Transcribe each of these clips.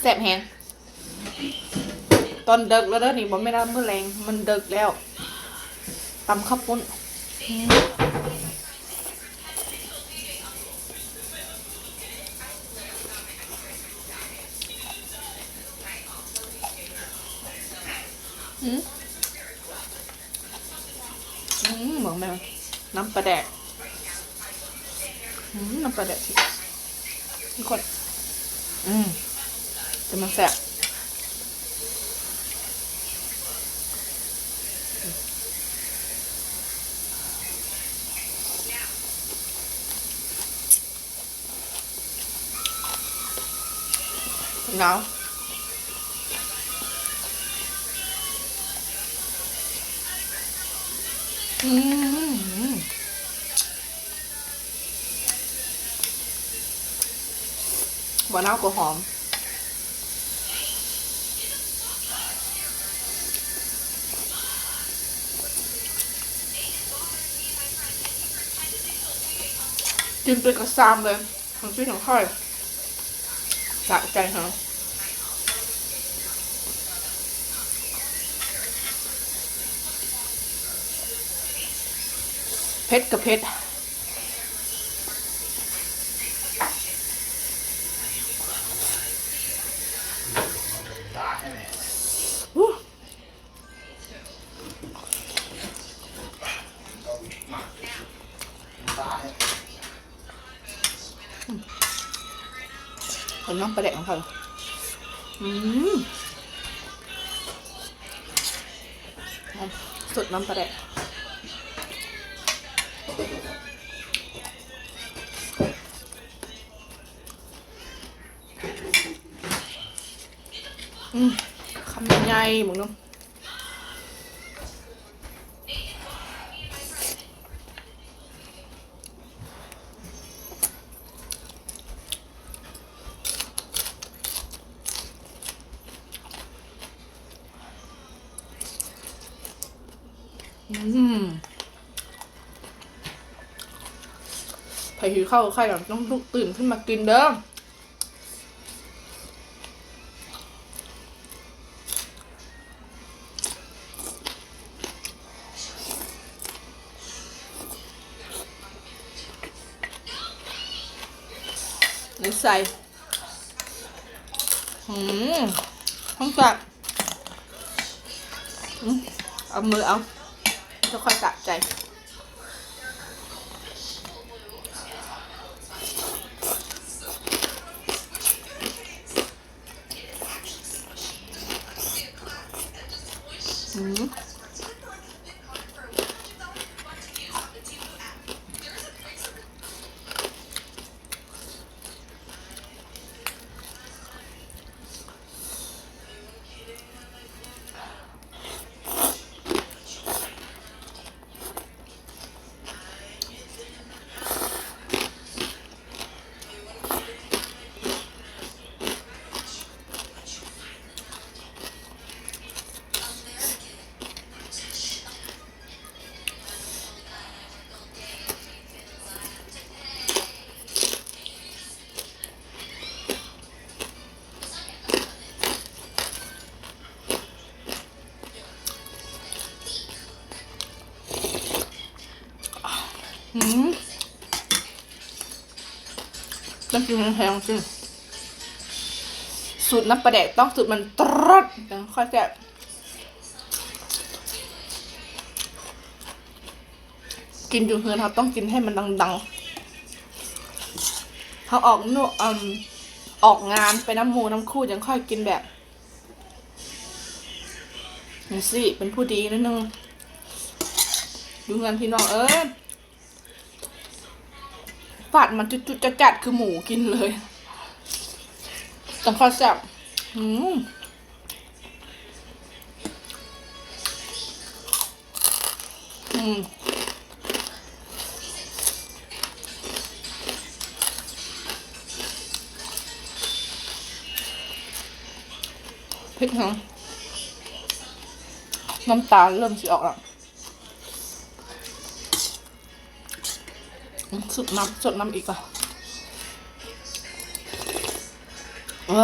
ແຊບແຮງ. ຕອນເດິກແລ້ວເດີນີ້ ບໍ່ແມ່ນວ່າມື້ແລງ ມັນເດິກແລ້ວ. ຕຳເຂົ້າປຸ້ນ. ອືມ ອືມ. ອືມ ເບິ່ງແມ່ ນ້ຳປາແດກ. ອືມ ນ້ຳປາແດກ ທຸກຄົນ. ອືມ ເປັນຕາແຊບ. ໜາວ. ອືມ ບໍ່ໜາວກໍຫອມ. ກິນເປັນກະຊາມເລີຍ ທັງຊີ້ທັງຂ້ອຍ ສະໃຈເຮົາ. ເຜັດກະເຜັດ. ເອົານ້ຳປາແດກຂອງເຂົາ. ອືມ ສົດນ້ຳປາແດກ. ອືມ ຄຳໃຫຍ່ໆ ເບິ່ງດູ. ອືມ ໃຜຫິວເຂົ້າໄຄ ຕ້ອງລຸກຕື່ນຂຶ້ນມາກິນເດີ. ນີ້ໃສ່ ອືມ ທັງແຊບ. ອືມ ເອົາມືເອົາ ຈະຄ່ອຍສະໃຈ. ອືມ. ອືມ ຕ້ອງກິນແຮງໆ ຊິ ສູດນ້ຳປາແດກຕ້ອງສູດມັນຕຣອດ ຈັ່ງຄ່ອຍແຊບ. ກິນຢູ່ເຮືອນ ເຮົາຕ້ອງກິນໃຫ້ມັນດັງໆ. ເຮົາອອກນອກ ອາ ອອກງານໄປນຳໝູ່ນຳຄູ່ ຈັ່ງຄ່ອຍກິນແບບຈັ່ງຊີ້ ເປັນຜູ້ດີໜ້ອຍໜຶ່ງ. ຢູ່ເຮືອນພີ່ນ້ອງເອີຍ ຟາດມັນຈຸດໆຈັດໆ ຄືໝູກິນເລີຍ ຈັ່ງຄ່ອຍແຊບ. ອືມ. ອືມ ເຜັດແຮງ ນ້ຳຕາເລີ່ມຊິອອກແລ້ວ. ອືມ ສົດນ້ຳ ສົດນ້ຳອີກກ່ອນ ເອີ.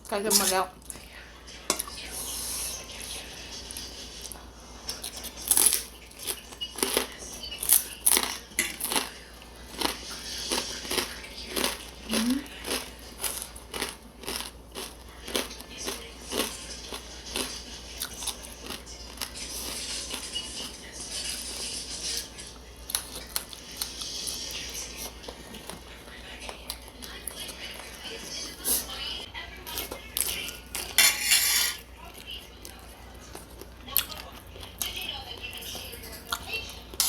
ໃກ້ຈະໝົດແລ້ວ.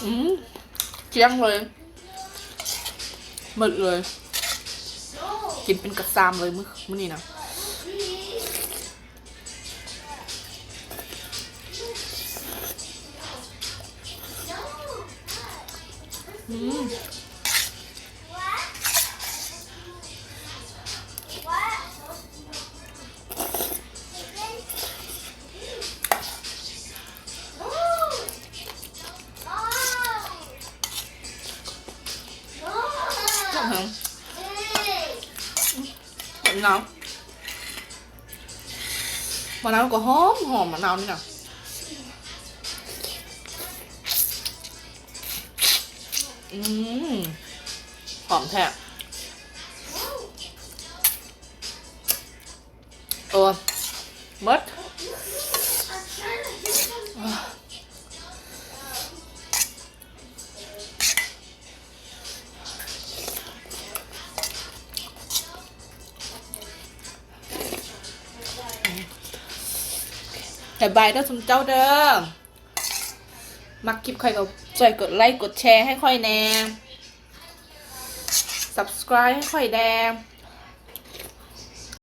ອືມ ກ້ຽງເລີຍ ໝົດເລີຍ ກິນເປັນກະຊາມເລີຍມື້ ມື້ນີ້ນະ. ອືມ ຫອມ ຫອມນາວ ມະນາວກໍຫອມ ຫອມມະນາວນີ້ນະ. ອືມ ຫອມແທ້. ໂອ້ ໝົດ. ບາຍບາຍເດີຊຸມເຈົ້າເດີ. ມັກຄລິບຂ້ອຍກໍຊ່ວຍກົດໄລກົດແຊໃຫ້ຂ້ອຍແດ່ ຊັບສະໄຄຣບໃຫ້ຂ້ອຍແດ່.